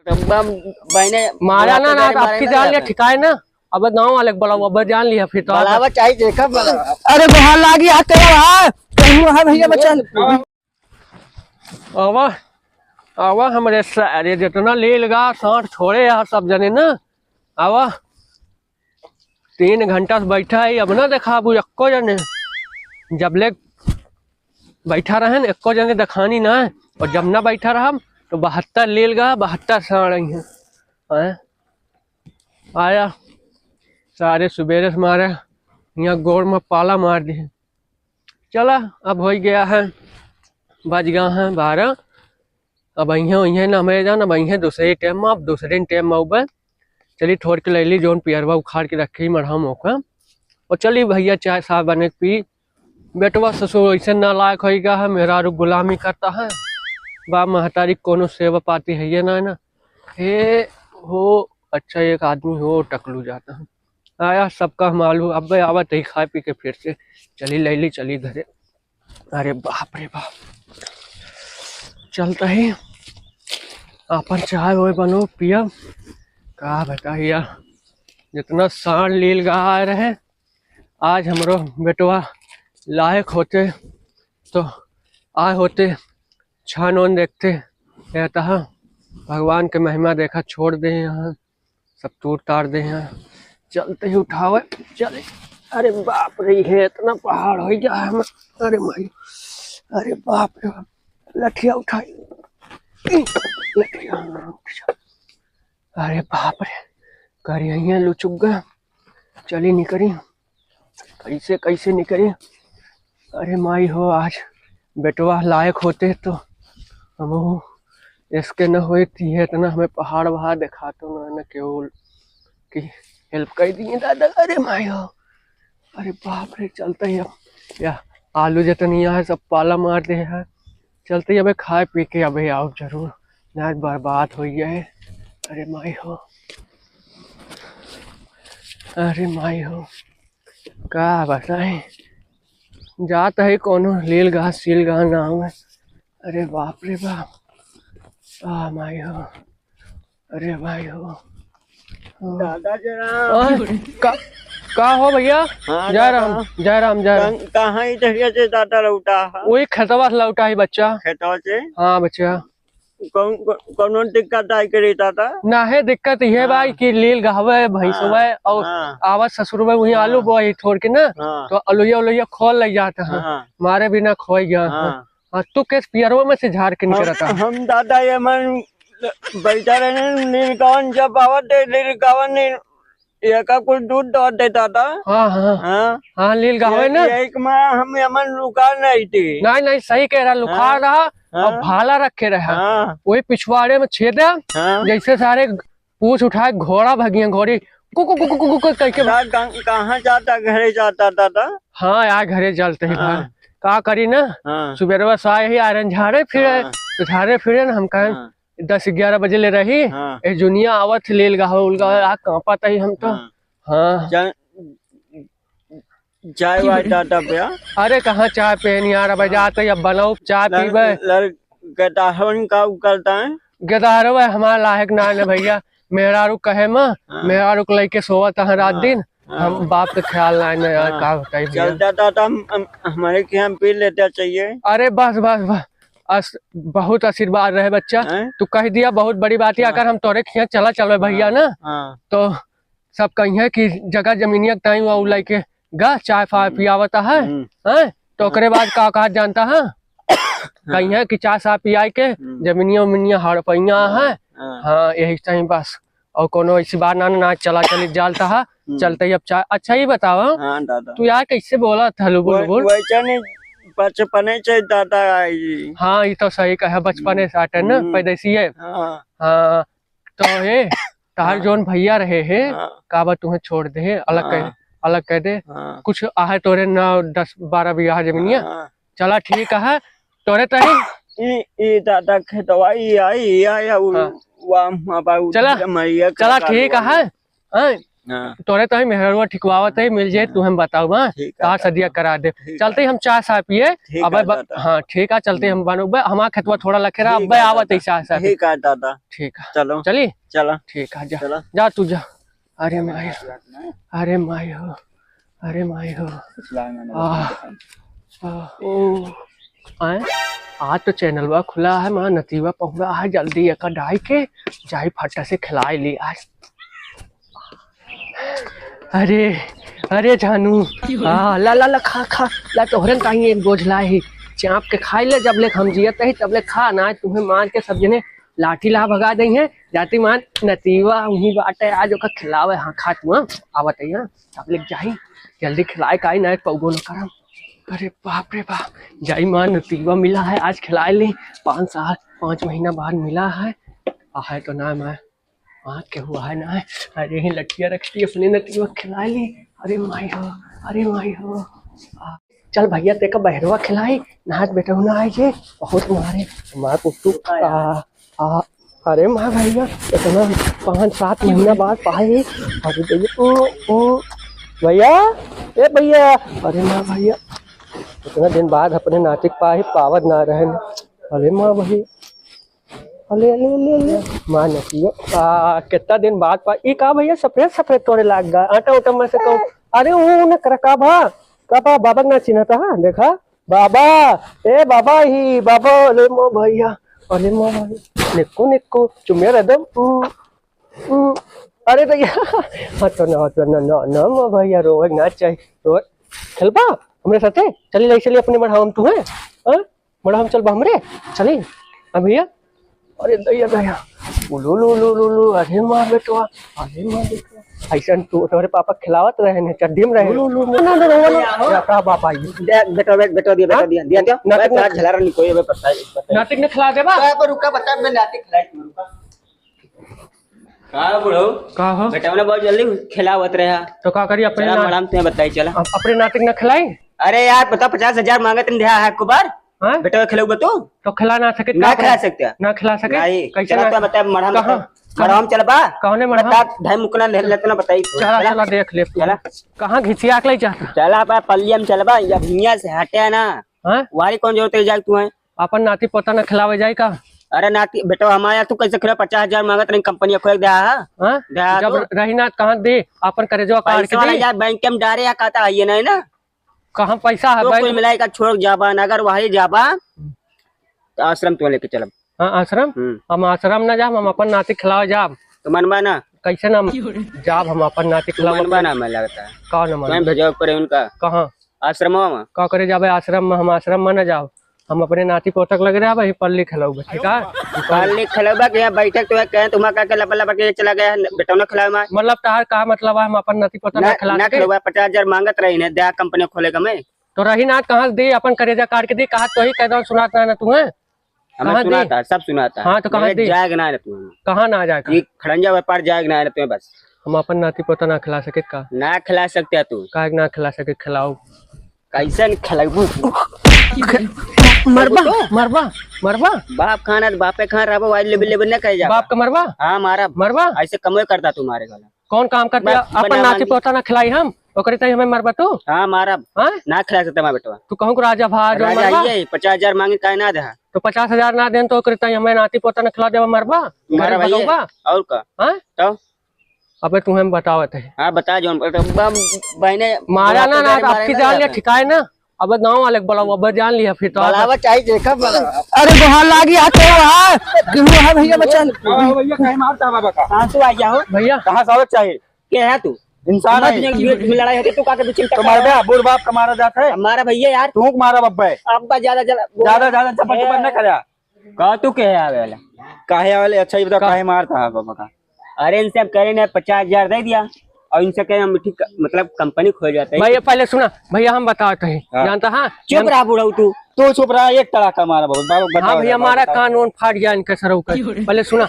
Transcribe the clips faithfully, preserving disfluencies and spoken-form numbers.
अब्बा, बहने, मारा ना, ना, मारे, अब मारे की ना जान लिया, जाना। ठिकाए ना। अब गाँव वाले के बुलाओ, अब जान लिया फिर तो। बुलावा चाहे देखा, बुलावा। अरे बाहर लागी, हाथ तेरा बाहर। कहीं वहाँ भैया बचा। आवा, आवा हमरे सारे, जितना लील गा साँड़ छोड़े यार सब जने ना। आवा, तीन घंटा से बैठा है, अब ना देखाबू एक्को जने। जब ले बैठा रहन, एक्को जने देखानी ना है। और जब ना बैठा रहम, तो बहत्तर लील गा, बहत्तर साँड़ आई हैं। हैं? आया, सारे सुबेरे से मारे, यहाँ गोड़ में पाला मार दिए। चला, अब हो गया है, बज गया है बारह। अब अइहें, अइहें ना हमें जान, अब अइहें दूसरे टाइम में, अब दूसरे टाइम में उबे। चली, थोड़ के ले ली, जौन पियरवा उखाड़ के रखी मरहम ओका। और चली भैया, चाय साहब बने के पी। बेटवा ससुर ऐसे नालायक होई गया है, मेहरारू गुलामी करता है। बाप महतारी कोनो सेवा पाती है ये ना, ना। हे हो, अच्छा एक आदमी हो टकलू जाता है। आया सबका हम आलू, अब आवत ही खाए पी के फिर से। चली ले ली, चली घरे। अरे बाप रे बाप, चलता ही अपन चाय ओए बनो पियब। का बताई यार, जितना साँड़ लील गा रहे, आज हमरो बेटवा लायक होते तो आए होते, छान ओन देखते। कहता है भगवान के महिमा देखा, छोड़ दे यहाँ, सब तूर तार दे हैं। चलते ही उठावे, चले। अरे बाप रे, ये इतना पहाड़ हो गया है हम। अरे माई, अरे बाप रे बाप, लठिया उठाई, लठिया उठा। अरे बाप रे, करिया लुचुक गया। चली निकरी, कैसे कैसे निकरी। अरे माई हो, आज बेटवा लायक होते तो हम इसके न होए, ये इतना हमें पहाड़ वहाड़ देखा तो ना, न केहू की हेल्प कर दिए दादा। अरे माई हो, अरे बाप रे, चलते ही अब या आलू जितनी है सब पाला मार दे है। चलते ही अबे खाए पी के अबे आओ जरूर, ना बर्बाद हो गया है। अरे माई हो, अरे माई हो, का बताई, जात है कोनो लील गा सील गा गाँव में। अरे बाप रे बाप, आ माई हो, अरे भाई हो। दादा जरा। ओए, का, का हो भैया? हाँ, जय दादा। राम, जय राम, जय राम। कहाँ, कहाँ इधरिया से दादा लौटा है? वही खेतवा से लौटा है बच्चा। खेतवा से? हाँ बच्चा। कौन, कौ-, कौनो दिक्कत आई के रे दादा? ना है दिक्कत, ये हाँ। भाई कि लील गहवे, भैंसवे हाँ, और हाँ। आवत ससुरवे वहीं हाँ। आलू बोई थोड़ के ना, हाँ। तो अलुइया उलुइया खोल लग जाता है, हाँ। मारे बिना खोई गया है। हाँ। हाँ, तू केस पियरवा में से झाड़ के हम, निकलता है। हम दादा ये मन बैठा रहे, लील गावन जब आवत है, लील गावन नहीं, ये का कुछ दूध दौड़ देता था। हाँ, हाँ। हाँ। हाँ, लील गावे ये, ना। ये एक माँ हम ये मन रुका नहीं थी। नहीं, नहीं, सही कह रहा, लुखा हाँ। रहा और हाँ। भाला रखे रहा। हाँ। वही पिछवाड़े में छेद है, हाँ। जैसे सारे पूछ उठाए घोड़ा भगिया, घोड़ी कु, कु, कु, कु, कु, कु, कु करके। कहाँ, कहाँ जाता, घरे जाता दादा? हाँ यार, घरे चलते ही हाँ। बाहर। का करी ना, हाँ। सुबेरवा से आए ही आयरन झाड़े फिरे, हाँ। तो झाड़े फिरे ना, हम कहें हाँ। दस ग्यारह बजे ले रही, हाँ। ए जुनिया आवत ही, लील गावे उलगावे, हाँ। आ कांपत ही हम तो। हाँ। हाँ। जा-, चाय वाय दादा पिया? अरे कहाँ चाय पियन यार, अब हाँ। जाते ही अब बनाओ चाय लड़-, पीबे। लड़-, गदाहवन का उ करता है? गदाहरवा हमारा लायक ना है भैया, मेहरारू कहे माँ, हाँ। मेहरारू को लेके सोवत है रात हाँ। दिन, हाँ। हम बाप के ख्याल ना है यार, हाँ। का बताई भैया। चलता था तो हम, हम, हमारे के यहाँ पी लेता चाहिए। अरे बस, बस, बस, अस-, बहुत आशीर्वाद रहे बच्चा, हैं? तू कह दिया, बहुत बड़ी बात है। हाँ। अगर हम तोरे के यहाँ चला चलबे भैया हाँ। ना, हाँ। तो सब कहिए कि जगह जमीनिया के टाइम वो लेके गा चाय फाय हम्म। पियावता है, हम्म। हैं? तो हाँ। ओकरे बाद का कहा जानता है? हाँ। कहिए कि चाय साय पियाई के हम्म। जमीनिया उमीनिया हड़पैया हाँ, है। हाँ। हाँ, यही टाइम बस। और कोनो ऐसी बात ना, ना, ना, चला चली जालता है। हम्म। चलते ही अब चाय, अच्छा ये बताओ, हाँ, दादा। तू यार कैसे बोला था, लुबुल, वै-, लुबुल? वैसे नहीं, बचपने से दादा आई। हाँ, ये तो सही कहा, बचपने हम्म। से आटे ना, हम्म। पैदाइशी है। हाँ। हाँ, तो हे, तहार हाँ। जौन भैया रहे हे, हाँ। का बा तुहें छोड़ दे हे, अलग कर, हाँ। अलग कर दे। हाँ। कुछ आहे तोरे नौ, दस, बारह बीघा जमीनिया। हाँ। चला ठीक है, तोरे तही। ई, ई दादा खेतवा, ई आई, ई आई, उ हाँ। वाम, वाम, बा, उ चला, जमैया चला का ठीक कालवा है। में। हैं? हाँ। तोरे तो ही मेहरवा ठिकवावत है, मिल जाए, तू हम बताओ, हाँ? ठीक है, तोहार सदिया करा दे। ठीक है। चलते ही हम चाय साय पिए। ठीक अबे है, ब-, दादा। हाँ, ठीक है, चलते हम हम्म। बनोबे, हमार खेतवा थोड़ा लखेरा, ठीक अबे है, आवत है दादा। चाय साय पी। ठीक है, दादा। ठीक है। चलो। चली? चलो। ठीक है, जा। चलो। जा तू जा। अरे माई हो, अरे माई हो, अरे माई हो। आह, आह, ओ, आए, आज तो चैनलवा खुला है, माँ नतीवा पहुँचा है, जल्दी एका डाई के जाई फट्टा से खिलाई ली आज। अरे, अरे जानू, आ, ला, ला, ला, खा, खा, ला, तोहरन ताई एक बोझ लाए ही, चाँप के खाई ले, जब ले हम जियत ही, तब ले खा ना, तुम्हें मार के सब जने लाठी ला भगा दई है, जाती मान नतीवा उही बाटे, आज ओका खिलावे, हाँ, खा तू, हाँ, आवत है, हाँ, सब ले जाई, जल्दी खिलाए, काई ना, पौगो न करम। अरे बाप रे बाप, जाई मान नतीवा मिला है, आज खिलाए ली, पाँच साल, पाँच महीना बाद मिला है, आ है तो ना मैं हाँ, केहू आए ना है। अरे, यही लठिया रखती अपने नतिया खिला ली। अरे माई हो, अरे माई हो। आ, चल भैया, तेका बहरवा खिलाई, नाच बेटहुना आए जे, बहुत मारे, मार कुट्टू। आ, आ, अरे माँ भैया, इतना पाँच सात महीना बाद पाए। अरे भैया, ओ, ओ, भैया, ए भैया, अरे माँ भैया, इतना दिन बाद अपने नातिक पाए, पावत ना रहन। अरे माँ भैया, अले, अले, अले, अले। माँ नतिया। आ, कितना दिन बाद पा-, ई का भैया सफेद सफेद तोरे लाग गा? आटा उटा में से कहूँ। अरे, वो न कर का बा? का बा? बाबा ना चिन्हता, हाँ? देखा? बाबा, ए बाबा ही, बाबा, अले मो भैया, अले मो भैया। निक्कू, निक्कू, चुम्या रह दो। ऊ, ऊ। अरे भैया, हटो ना, हटो ना, ना, ना, मो भैया, रोवे ना चाहिए। रोवे, खेलबा? हमरे साथे? चली, ले चली अपने बढ़ाओ हम तू, हैं? हाँ? मड़हम चल बा हमरे, चली। अब भैया, अरे दैया, दैया। उलू, लू, लू, लू, लू, अरे मार बेटवा, अरे मार बेटवा। ऐसन तू तोहरे पापा खिलावत रहे ने, चड्डी में रहे। लू, लू, लू, लू। ना, ना, ना, ना, ना। का बाप आई? दे, बेटा, बे-, बेटा दिया, बेटा हाँ? दिया, दिया, दिया। नातिक बे, ना चला रहा, नहीं कोई, बे, पता है, पता है। नातिक ने खिला देबा? बे, बे, रुका, बता, मैं नातिक खिलाई, रुका। का बुढ़ऊ? का हो? बेटा, ना बहुत जल्दी खिलावत रहे। तो का करी, अपने चला, ना-, मड़हम तुम्हें बताई, चला। अप-, अपने नातिक ना खिलाई? अरे यार, पता पचास हजार मांगत नहीं है, कुबार? हाँ? बेटा, खिलाऊबा तू? तो खिला ना सके, ना का खिला करे? सकते हैं। ना खिला सके? नहीं। कैसे चला ना? तो बता, मरहम कहाँ? बता। मरहम चलबा? कौने मरहम? बता, ढाई मुकना ले लेते ना, बताई। चला, चला। चला, देख ले तू। चला। कहाँ घिसिया के ले जाता? चला, बा, पल्लियम चलबा, या भुइया से हटे ना। हाँ? वारी कौन जरूरत है, जाए तू है? अपन नाती पोता ना खिलावे जाए का? अरे नाती, बेटा, हमारे यहाँ तू कैसे खिला, पचास हजार मांगत नहीं, कंपनी खोल दे, हाँ? हाँ? दे, जब तो। रही ना, कहाँ दे? अपन करेजवा काट के पैसा वाला दे। यार, बैंक में डारे या कहता है, ये नहीं ना? कहाँ पैसा है तो बैंक कुल में? मिलाई का छोड़ जाबा, अगर वही जाबा, हम्म। तो आश्रम तो लेके चलब। हाँ, आश्रम? हम्म। हम आश्रम ना जाब, हम अपन नाती खिलावे जाब। तो मनबा ना? कैसे ना जाब हम अपन नाती तो खिलावे? मनबा ना, मैं लगता है। का ना मनबा? भेजो पड़े उनका। कहाँ? आश्रम में। का करे जाबे आश्रम में? हम आश्रम में ना जाब, हम अपने नाती पोतक लगे रहबे, ही पल्ली खिलाऊबे, ठीक है? पल्ली खिलाऊबा के यहाँ बैठक तो है, कहे तुम्हारा का के लपा लपा के चला गया है, बेटौना खिलावे में। मतलब तहार का मतलब है, हम अपन नाती पोता ना, ना खिला ना सके? खिलाऊबा, पचास हजार मांगत रही ने, दया कंपनी खोले का मैं। तो रही ना, कहाँ से दी, अपन करेजा काट के दी, कहा तो ही कह दो, सुनात ना, ना तुम्हें? हमें कहाँ दी? सुनाता, सब सुनाता। हाँ, तो कहाँ मेरे दी? जाएगा ना रे तुम्हें। कहाँ ना जाएगा? ये खड़ंजा व्यापार जाएगा ना रे तुम्हें बस। हम अपन नाती पोता ना खिला सके का? ना खिला सकते तू। काहे ना खिला सके, खिलाओ। कैसे नहीं खिलाबू? मरबा, तो? मरबा, मरबा। बाप खाना तो बापे खाना रहबो, वाइल लेबे लेबे ना कहे जा। बाप का मरबा? हाँ, मारब। मरबा? ऐसे कमोए करता तू मारे वाला। कौन काम करते बस, अपन बना नाती मांगी। पोता ना खिलाई हम, ओकरे ताई हमें मरबा तू? हाँ, मारब। हाँ? ना खिला सकते हमारे बेटवा। तू कहूँ को राजा भा जो राजा मरबा? ये पचास हजार मांगे, काहे ना दे? तो पचास हजार ना देन तो ओकरे ताई हमें नाती पोता ना खिला देबा, मरबा? मारब घर भैया। भगौबा? और का? हाँ? तो? अबे तुम्हें हम बतावत है। हाँ, बता जो, बहने मारा ना, ना, मारा तो मारा आपकी ना जान लिया, जाता। ठिकाए ना। अबे गाँव वाले के बुलाओ, अबे जान लिया फिर तो। बुलावा चाहे जेकर बुलावा। अरे गोहार लागी आते हो, हाँ? क्यों है भैया बचन? हाँ, भैया, कहीं मारता है बाबा का। कहाँ से आ गया हो? भैया। कहाँ से आवत चाहे? के है तू? इंसान हमारे है। बीच में लड़ाई होती, तू का के बीच में तो मार दे, बूढ़ बाप का मारा जाता है। हमारा भैया यार। तू मारा बब्बे। अब्बा ज्यादा, ज्यादा ज्यादा, ज्यादा चप्पल चप्पल न करा। का तू कहे आवे वाला? काहे आवे वाले? अच्छा, ये बताओ, का? काहे मारता है बाबा का? अरे, इनसे हम कह रहे हैं, पचास हजार दे दिया और इनसे कह रहे हैं, हम ठीक, मतलब, कंपनी खोल जाते हैं। भैया, पहले सुना, भैया, हम बताते हैं, हाँ। जानता है? चुप हम रहा, बुढ़ऊ, तू। तू चुप रहा, एक तड़ाका मारा बाबा, बाबा, हाँ, बताओ, भैया, बाबा, हमारा बताओ। कान वान फाट गया इनके सरऊ का। पहले सुना,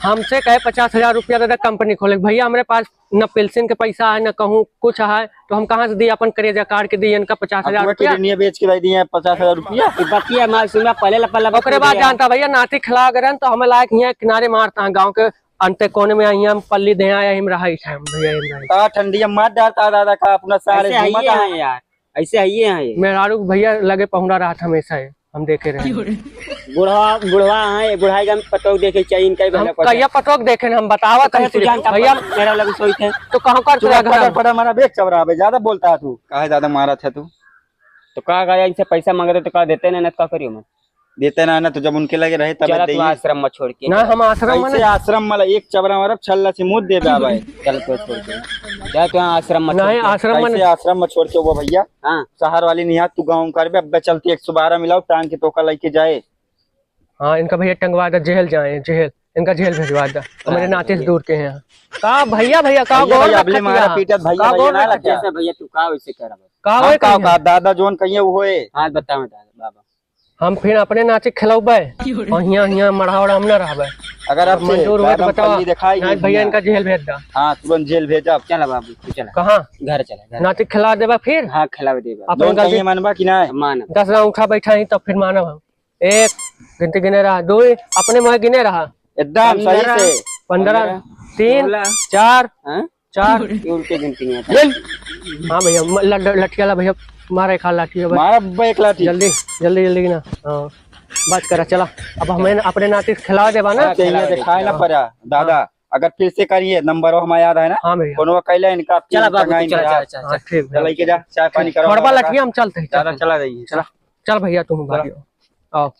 हमसे कहे, "पचास हजार रुपया दे दे, कंपनी खोले।" भैया, हमरे पास न पेंशन के पैसा है, न कहूँ कुछ है, तो हम कहाँ से दी अपन करेजा काट के दी इनका पचास हजार अपना रुपया? किडनिया बेच के दे दिए पचास हजार रुपया। ई बतिया मार सुना, पहले लपा लपा ओकरे बाद जानता भैया, नाती खिला गरन तो हमें लायक हियाँ किनारे मारता है, गाँव के अंते कोने में आई हम पल्ली दे आया, हम रहा ही था, हम भैया, हम रहा ही। का ठंडी में मार डालता दादा का अपना सारे ऐसे घूमत आइए है। हैं यार, ऐसे आइए हैं ये। मेहरारू के भैया लगे पहुंरा रहा था हमेशा ये, हम देखे रहे। बुढ़वा, बुढ़वा है, बुढ़ाई का पतोह देखे चाहिए, इनका ही हम भला पता। कहिया पतोह देखे न, हम बतावा तो कहीं तू सिर्फ। जानता भैया, मेरा लगे सोई थे। तो कहाँ कर चुप रहा रह, पड़ा, घर? पड़ा, हमारा बेग चबरा बे, ज्यादा बोलता है तू। काहे ज्यादा मारा था तू? तो का कहा, इनसे पैसा मांगते तो का देते ना, ना तो का करियो मैं? देते ना, ना तो जब उनके लगे रहे तब चला तू देइए। आश्रम में छोड़ के ना, चला। हम आश्रम में कैसे ना। आश्रम वाला एक चबरा मारब, छल्ला से मुद देबे भाई। चल तो छोड़ के। जा तो यहाँ आश्रम में नहीं, छोड़ के। आश्रम में कैसे नहीं। आश्रम में छोड़ के वो भैया? हाँ। शहर वाली नहीं, तू गाँव करबे, अब चलती एक सौ बारह मिलाओ, टांग के तोका लेके जाए। हाँ, इनका भैया टंगवा दे, जेल जाए, जेल। इनका जेल भेजवा दे। हमारे हाँ, नाते से भैया। दूर के हैं। का भैया, भैया, का भैया, गोर भैया, अबले रखत मारा यहाँ? पीटत भैया, का भैया गोर ना रखत यहाँ? कैसे भैया, तू का वैसे कर रहा है? का हम होए का कहिया? का दादा जोन कहिए वो होए। हाँ, बताओ दादा, बाबा। हम फिर अपने नाचे खिलौबे। और हियाँ, हियाँ मढ़ा उड़ा हम ना रहबे। अगर अब से मंजूर हुए तो दादा बतावा। पल्ली दिखाई नहीं नहीं भैया, भैया। इनका जेल भेज दा। हाँ, तुरंत जेल भेजा। चला बाबू, तू चला। कहाँ? घर चला, घर। नाचे खिला देबा फिर? हाँ, खिला देबा। अपन जोन गलती कहिए मानबा कि नहीं? मानब। दस राउंड उठा बैठा ही तब फिर मानब हम। एक, गिनती गिने रहा, दो, अपने मुँह गिने रहा। एकदम सही पंद्रह, से। पंद्रह, पंद्रह, तीन, सोलह। चार, हाँ? चार। ये उल्टे गिनती नहीं आता। हाँ भैया, म-, ल-, ल-, लठिया ला भैया, मारा एक हाथ लाठी है बस। मारा बे एक लाठी। जल्दी, जल्दी, जल्दी ना। हाँ, बात करा, चला। अब हमें अपने नाती से खिला देबा ना। हाँ, खिला दे, खाए ना खिला। पड़ा, दादा। हाँ। अगर फिर से करिए, नंबर हमारा याद है ना? हाँ भैया। फोनवा कैले इनका चला बाबू, चला, चला, चला, हाँ, चला। ठीक है। चला, लेके जा, चाय पानी करा। छोड़बा लठिया, हम चलते हैं, दादा, चलते हैं। चला जाइए, चला। चल भैया, तुम चला। बाहर आओ।